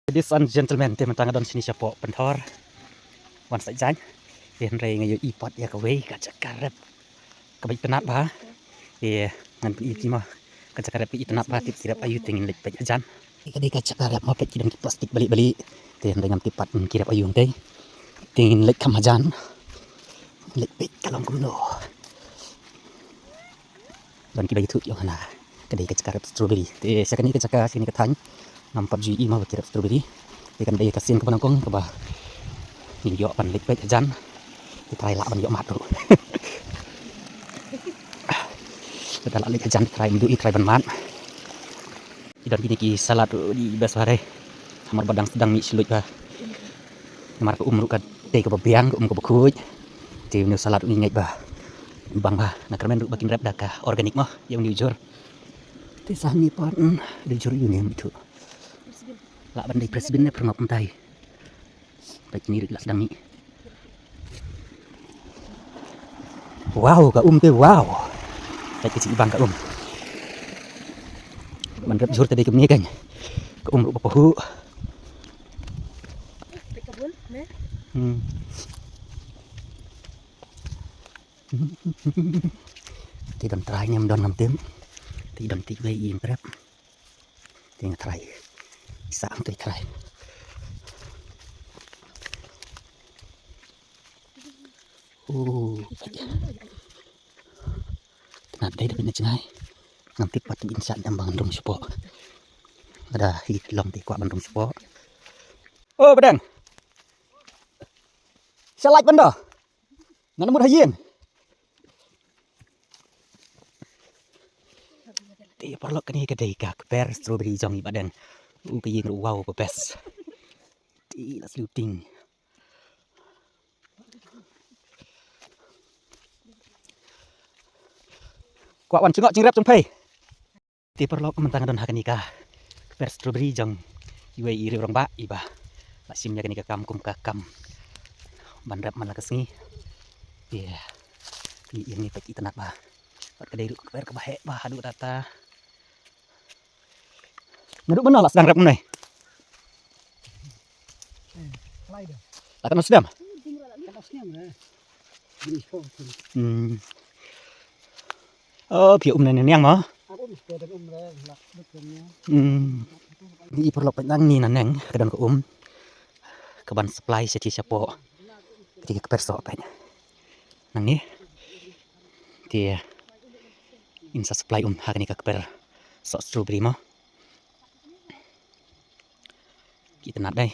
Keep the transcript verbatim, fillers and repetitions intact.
Ladies and gentlemen, te mynta nga don shane shapoh Pynthor, wan sa jan. Te hynrei nga ïohi pat ïa kawei ka jaka rep kaba itynnad bha. Te ngan pyni ïa phi mo, ka jaka rep ka itynnad bha, tip ki rep aïu, te ngin leit peit hajan. Ka dei ka jaka rep mo, peit ki don ki plastik bali bali. Te hynrei ngam tip pat ki rep aïu hangtei. Te ngin leit kham hajan, leit peit ka long kumno. Don kiba ïathuh ïa nga, ka dei ka jaka rep strawberry. Te sha kane ka jaka, sha kane ka thaiñ, ngam pat ju ïohi mo ba ki rep strawberry. Te kan dei ka sien kaba nyngkong kaba ngin ïoh ban leit peit hajan. Te trai lah ban ïoh mad ruh. Te da lah leit hajan, trai ym duh i trai ban mad. Ki don kine ki salad ruh, dei best bha re. Hamar ba dang sdang mih shlur bha. Namar ka um ruh ka dei kaba biang, ka um kaba khuid. Te une u salad ruh ngi ngeit ba u bang bha. Na kyrmen ruh ba kin rep da ka organic mo, ïa une u jhur. Te sa ngi pat, hmm, da jhur ïa une u bit. Lah ban dei French bean ne pyrngok mynta hi. Peit kine ruh la sdang mih. Wow, ka um te, wow. Peit ka jingbang ka um. Ban rep jhur te dei kumne kan. Ka um ruh ba pahuh. Hmm. Te don trai ne ym don ngam tip. Te don te wei ïing rep. Te nga trai. Sa ang te trai. Oh, peit. Tnat dei da bynta jngai. Ngam tip pat tip in sha nyam ban rung shapoh. Lada hi long te kwah ban rung shapoh. Oh, badang. Sha lait ban da. Ngan mut ha ïing. Te paralok, kane ka dei ka kper strawberry jong i Bah Deng. U, ka ïing ruh, wow, ka best. Te la sliu ting. Kwah wan jngoh jingrep jong phi. Te paralok, mynta nga don ha kane ka kper strawberry jong iwei i riewrangbah iba la shim ïa kane ka kam kum ka kam ban rep man la ka sngi. Te i ïing ni peit itynnad bha. Bad ka dei ruh ka kper kaba heh bha haduh katta. Naduh mynno la sdang rep kumne? La katno snem? Hmm. Oh, phi um ne ne niang mo? Hmm. Ni paralok, peit nangne nangne ka don ka um kaban supply sha ki shapoh. Ka dei ka kper soh, peit. Nangne. Te in sa supply um ha kane ka kper soh strawberry mo. Ki itynnad dei.